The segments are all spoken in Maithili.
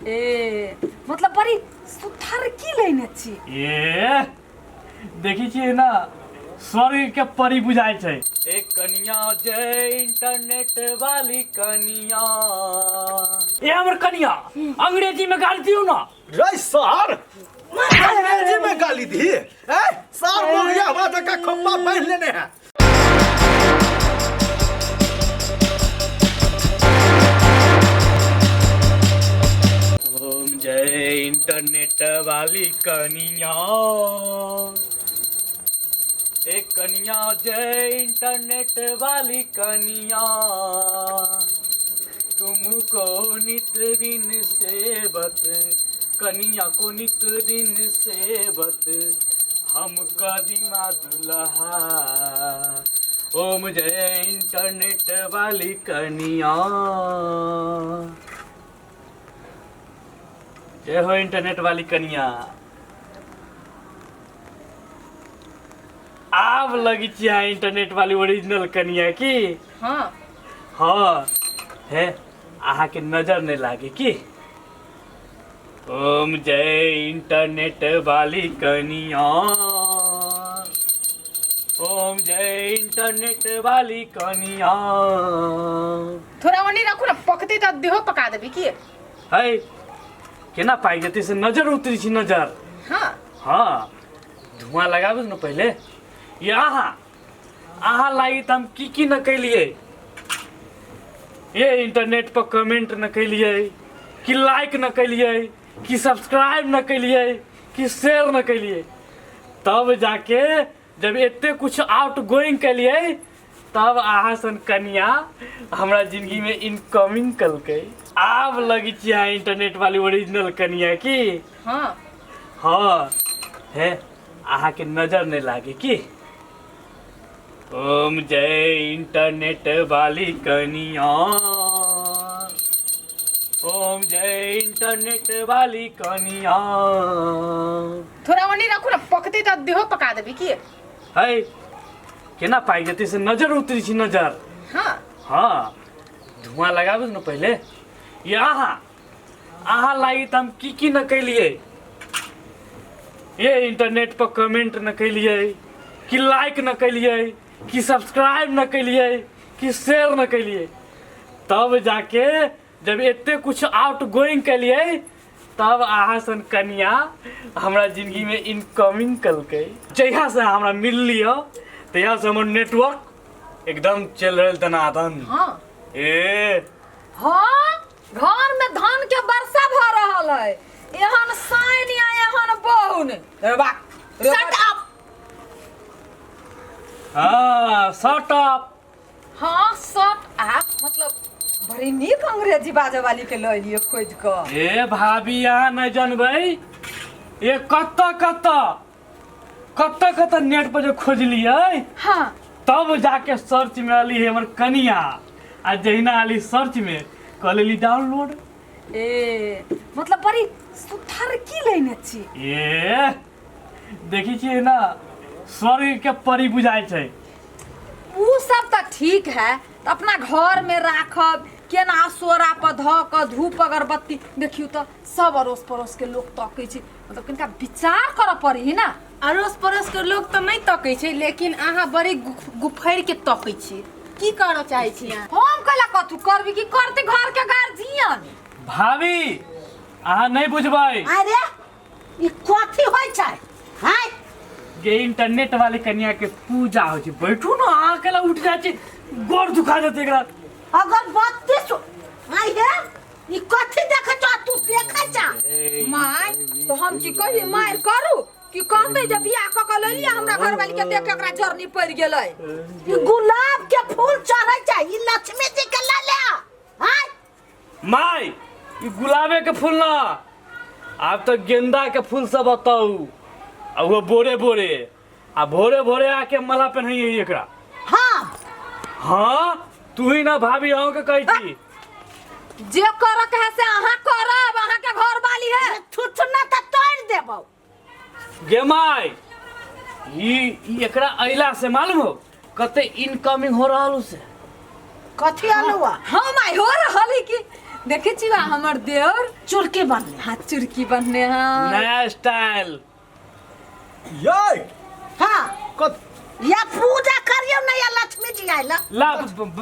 ए मतलब बड़ी सुथर की लेने छी। ए देखी छियै ना, स्वर्ग के परी बुझाइ छै। ए कनिया जे इंटरनेट वाली कनिया, ए हमर कनिया अंग्रेजी में गाली दियौ ना। रे सर, अंग्रेजी में गाली दी? ए सर, मोगिया हमरा जका खप्पा बांध लेने है। ओम जय इंटरनेट वाली कनिया, ए कनिया जय इंटरनेट वाली कनिया, तुमको नित दिन सेवत, कनिया को नित दिन सेवत, हम कदीमा दुल्हा। ओम जय इंटरनेट वाली कनिया, जय हो इंटरनेट वाली कनिया। आब लगी छी अहाँ इंटरनेट वाली ओरिजिनल कनिया की? हाँ। हाँ हे, अहाँके नजर नहीं लागे की? ओम जय इंटरनेट वाली कनिया, ओम जय इंटरनेट वाली कनिया। थोड़ा ओनी रखू ना, पकते तऽ देहो पका देबी की? है केना पाकि जेतै से नजर उतरी छी नजर। हाँ। हाँ, धुआं लगाबू ने पहिले। ये अहाँ अहाँ लागी तऽ हम की की न कैलियै। ये इंटरनेट पर कमेंट न कैलियै कि लाइक न कैलियै कि सब्सक्राइब न कैलियै कि शेयर न कैलियै, तब जाके जब एते कुछ आउट गोइंग कैलियै तब अहाँ सन कनिया हमरा जिंदगी में इनकमिंग कलकै। आब लगी छी अहाँ इंटरनेट वाली ओरिजिनल कनिया की? हाँ। हाँ हे, अहाँके नजर नहीं लागे की? ओम जय इंटरनेट वाली कनिया, ओम जय इंटरनेट वाली कनिया। थोड़ा ओनी रखू ना, पकते तऽ देहो पका देबी की? है केना पाकि जेतै से नजर उतरी छी नजर। हाँ। हाँ, धुआं लगाबू ने पहिले। ये अहाँ अहाँ लागी तऽ हम की की न कैलियै। ये इंटरनेट पर कमेंट न कैलियै कि लाइक न कैलियै कि सब्सक्राइब न कैलियै कि शेयर न कैलियै, तब जाके जब एते कुछ आउट गोइंग कैलियै तब अहाँ सन कनिया हमरा जिंदगी में इनकमिंग कलकै। जहिया से हमरा मिलली हो तहिया से हमर नेटवर्क एकदम चलि रहल दनादन। हाँ। ए हाँ, घर में धान के वर्षा भ रहल है, एहन साइन या एहन बहुन। रे बा, रे बा। Shut up. हाँ, शट अप। हाँ, शट अप मतलब बड़ी नीक अंग्रेजी बाजे वाली के लऽ एलियै खोजि कऽ। ए भाभी, अहाँ नहि जनबै, ए कतऽ कतऽ कतऽ कतऽ नेट पर जे खोजलियै। हाँ। तब जाके सर्च में अली हमर कनिया, आ जहिना अली सर्च में कऽ लेली डाउनलोड। ए मतलब बड़ी सुथर की लेने छी। ए देखी छियै ना, स्वर्ग के परी बुझाइ छै। उ सब तऽ ठीक है, तऽ अपना घर में राखब केना? सोरा पर धऽ कऽ धूप अगरबत्ती देखियौ तऽ सब अड़ोस पड़ोस के लोक तकै छै, मतलब कनिका विचार करऽ पड़ी है ना। अड़ोस पड़ोस के लोग तऽ नहि तकै छै, लेकिन अहाँ बड़ी गुफैर के तकै छी। की करऽ चाहै छी अहाँ? हम कैला कथू करबी, की करते घर के गार्जियन? भाभी, अहाँ नहि बुझबै। अरे, ई कथी होइ छै हैं? जे इंटरनेट वाले कनिया के पूजा होइ छै। बैठू ने, अहाँ अकेला उठ जाइ छै, गोर दुखा जेतै एकरा। अगरबत्ती सु आइ हे, ई कथी देखै छ तू? देखै छ? माय, तो हम की कही? मार करू कि कहते जे बियाह कऽ के लेलियै हमरा घरवाली के देख के एकरा जरनी पड़ि गेलै। ई गुलाब के फूल चढ़ै छै, ई लक्ष्मी जी के लऽ ले हैं। माय, ई गुलाबे के फूल ना, आब तऽ गेंदा के फूल सब अतौ, आ वो बोरे बोरे आ भोरे भोरे आके माला पहनाइए एकरा। हाँ। हाँ, तू ही ना भाभी, अहूँ के कहै छी। जे करऽ के है से अहाँ करब, अहाँ के घर वाली है। थुथुना तऽ तोड़ि देबौ। गे माय, ई ई एकरा अइला से मालूम हो कते इनकमिंग हो रहल से? कथी आलुआ? हाँ माय, हो रहल है कि देखे छी बा हमर देवर चुरकी बनले। हाँ, चुरकी बनने। हाँ, नया स्टाइल। ये हाँ। कत या पूजा करियो ना, या लक्ष्मी जी आइला। ला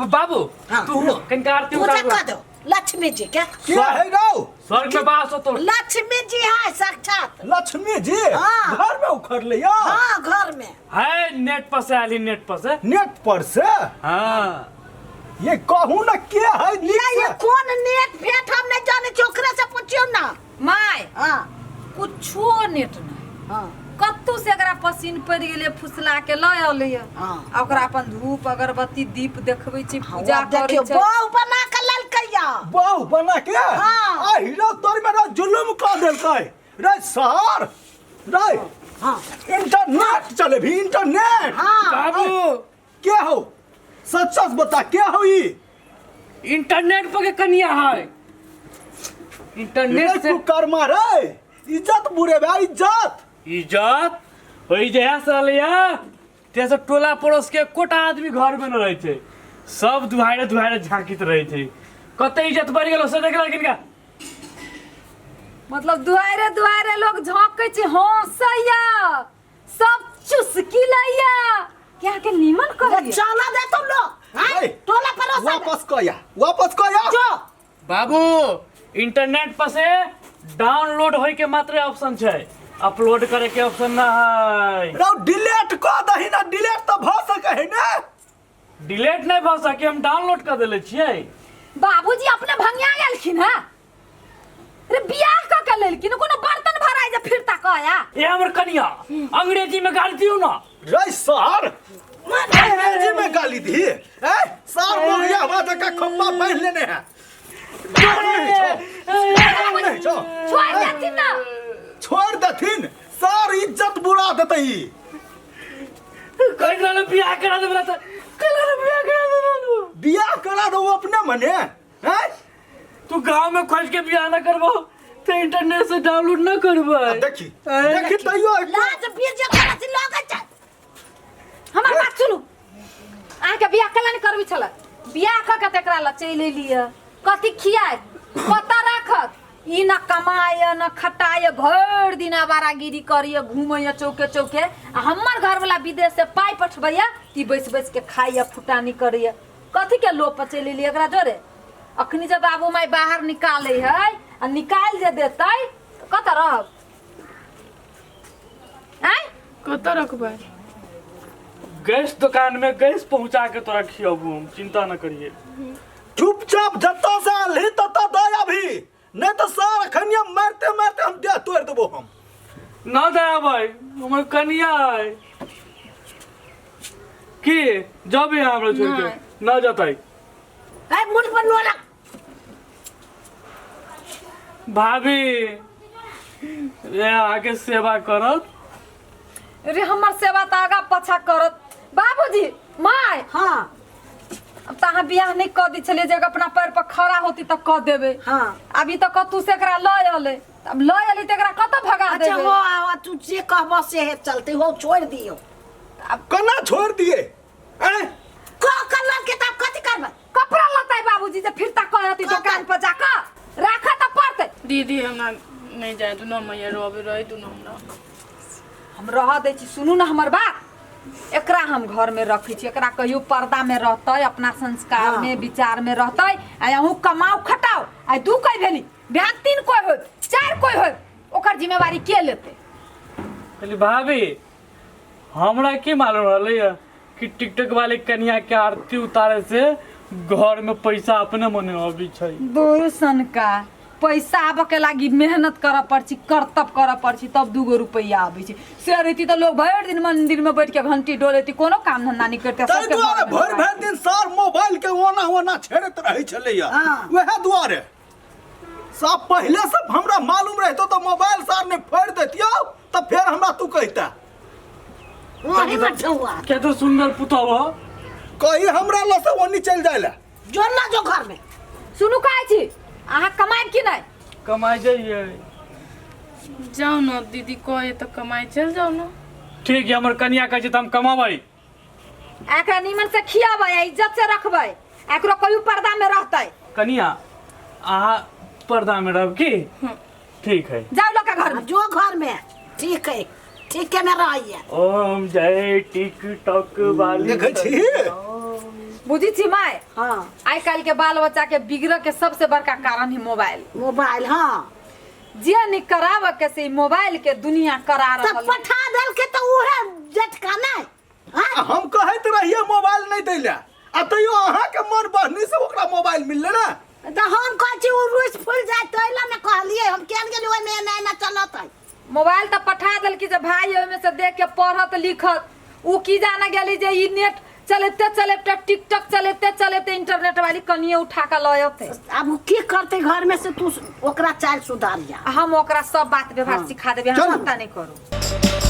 बाबू। हाँ। तू कनिका आरती पूजा उतार। कर दो लक्ष्मी जी के। के है रौ? स्वर्ग में बास हो तो। लक्ष्मी जी है साक्षात। लक्ष्मी जी? हाँ। घर में उखड़ ले या? हाँ, घर में। है, नेट पर से आली, नेट पर से। नेट पर से? हाँ। ये कहू ना के है नीक या ये से? कौन नेट फेट हम नहीं जाने छी, ओकरा से पूछियो ना। My. हाँ। कुछो नेट नहीं। हाँ। कत्तू से एकरा पसीन पड़ि गेलै, फुसला के लऽ अलै। हाँ। आ ओकरा अपन धूप अगरबत्ती दीप देखबै छी, हाँ, पूजा आब देखियो करै छै। बहु बना के ललकैया। बहु बना के? हाँ। आ हीरो तोर में रे जुलुम कऽ देलकै रे सर रे। हाँ। इंटरनेट चले भी इंटरनेट। हाँ। बाबू। के हो, सच सच बता, के हो ई? इंटरनेट पर के कनिया है, इंटरनेट रे से। कुकर्मा रे, इज्जत बुरे बा इज्जत। इज्जत होई जे सालिया ते सब टोला पड़ोस के एकोटा आदमी घर में न रहे छै, सब दुहारे दुहारे झांकित रहे छै। कते इज्जत बढ़ि गेलो से देखला किनका? मतलब दुआरे दुआरे लोग झाँकै छै, हँसैया, सब चुस्की लैया कि अहाँके नीमन कहैया। चला दे तुम लोग, हैं? ए, टोला पड़ोस में। वापस कया, वापस कया। जो बाबू, इंटरनेट पर से डाउनलोड होय के मात्र ऑप्शन छै, अपलोड करे के ऑप्शन ना है। रौ डिलीट कऽ दही ना, डिलीट तऽ भऽ सकै है ने? डिलीट नहीं भऽ सके, हम डाउनलोड कर देले छियै। बाबूजी अपने भंगिया गेलखिन हँ रे, बियाह कऽ के लेलखिन, कोनो बर्तन भराइ जे फिरता कया। ए हमर कनिया, अंग्रेजी में गाली दियौ ना। रे सर, अंग्रेजी में गाली दी ए सर? मोगिया हमरा जका खप्पा बांध लेने है। डर नहीं छौ, डर नहीं छौ? छोड़ि देथिन ना। छोड़ देथिन सर, इज्जत बुरा देतै ई। कहि रहल बियाह करा देबला तऽ कहि रहल बियाह करा देबला। बियाह करा दो अपने मने हैं? तू गांव में खोज के बियाह ना करबो तो इंटरनेट से डाउनलोड ना करबै। देखी देखी तैयो लाज बीज करत लगै छै। हमर बात सुनू, अहाँके बियाह केला नहि करबी छलै? बियाह कऽ के तऽ एकरा लग चलि एलियै, कथी खियाए कतऽ राखत? ई न कमाय न खटाय, भरि दिन आवारागिरी करैए, घूमैए चौके चौके, आ हमर घरवला विदेश से पाइ पठबैए, ई बैस बैस के खाइए, फुटानी करैए। कथी के लोभ पर चलि एलियै एकरा जोरे? अखनी जे बाबू माय बाहर निकालै है आ निकालि जे देतै तऽ कतऽ रहब आँय? कतऽ रखबै? गैस दुकान में गैस पहुंचा के तोरा खियाबू हम, चिंता न करिए। चुपचाप जतऽ से आलही ततऽ दऽ अभी, नहीं तो सर अखनिया मारते मारते हम देह तोड़ देबो हम। न दे भाई, हमर कनिया है की जब यहाँ हमरा छोड़ के न जतै। ए मुड़ पर नोरा। भाभी, रे आके सेवा करत। रे हमर सेवा तऽ आगा पाछा करत। बाबूजी my. हाँ। अब तऽ अहाँ बियाह नहि कऽ दै छलियै जे अपना पैर पर खड़ा होती तऽ कऽ देबै। हाँ। अभी तऽ कतू से एकरा लऽ एलै, अब लऽ एलै तऽ एकरा कतऽ भगा अच्छा देबै? हो आ, तू जे कहबो से हे चलते हो, छोड़ दियो। केना छोड़ दिए ऐं? कह कर लड़के तब कथी करबै? कपड़ा लताई बाबूजी जे फिरता कहती दुकान पर जाकऽ राखऽ तऽ पड़तै। दीदी, हमरा नहि जाय दुनू, मैया रहबे रहे दुनू हमरा। हम रहऽ दै छी। सुनू ने हमर बात, एकरा हम घर में रखै छी, एकरा कहियो पर्दा में रहतै, अपना संस्कार में विचार में रहतै। आ अहूँ कमाउ खटाउ। आ दू कोइ भेली, बिहान तीन कोइ होय, चारि कोइ होय, ओकर जिम्मेवारी के लेतै? कहली भाभी, हमरा की मालूम रहलै है कि टिकटॉक वाले कनिया के आरती उतारे से घर में पैसा अपने मने अबै छै। दूर सनका, पैसा आबऽ के लागी मेहनत करऽ पड़ छी, करतब करऽ पड़ छी, तब दूगो रुपैआ आबै छै। से रहिती तऽ लोग भरि दिन मंदिर में बैठ के घंटी डोलेती, कोनो काम धंधा नहीं करते। ताहि सबके दुआरे घर में भरि भरि दिन सर मोबाइल के ओना ओना छेड़ैत रहै छलैया। हाँ। वएह दुआरे सब पहिले से हमरा मालूम रहितो तऽ मोबाइल सर ने फोड़ि दैतियौ, तऽ फेर हमरा तू कहिता। वही में छुआ। कते सुंदर पुतहु हो। कही हमरा लग से ओनी चलि जाय लए। जो ना जो घर में। सुनू, कहै छी अहाँ कमायब कि नहि? कमाइ जाइए। जाउ ने दीदी, कहे तऽ कमाइ चलि जाउ ने। ठीक है, हमर कनिया कहै छै तऽ हम कमाबै। एकरा नीमन से खियाबै आ इज्जत से रखबै, आ एकरो कहियो पर्दा में रहतै। कनिया, अहाँ पर्दा में रहब की? ठीक है। जाओ लोग घर में। जो घर में ठीक है, ठीक है में रहिए। ओम जय टिकटॉक वाली। देखै छी। बुझी छी माय? हाँ। आइ काल्हि के बाल बच्चा के बिगड़ के सबसे बड़का कारण है मोबाइल। मोबाइल, हाँ। जे नहीं कराब के से मोबाइल के दुनिया करा तब रहल है। पठा देल के तो उहे झटका नहीं। हाँ? हम कहैत रहिए मोबाइल नहीं दै ला, आ तैयो अहाँ के मन बहनी से ओकरा मोबाइल मिलले ना। तो हम कहै छी उ रुस फूल जाय तैला ने कहलिए, हम केन गेली ओहिमे एना एना चलत है। मोबाइल तो पठा देल कि जे भाई ओहिमे से देख के पढ़त लिखत, उ की जाने गेली जे ई नेट चलेते चलेते टिकटॉक चलेते चलेते इंटरनेट वाली कनिए उठा के लऽ अयतै। अब उ की करतै घर में से तू ओकरा चाल सुधारिया। हम ओकरा सब बात व्यवहार सिखा देबै, अहाँ चलू। चिंता नहीं करू।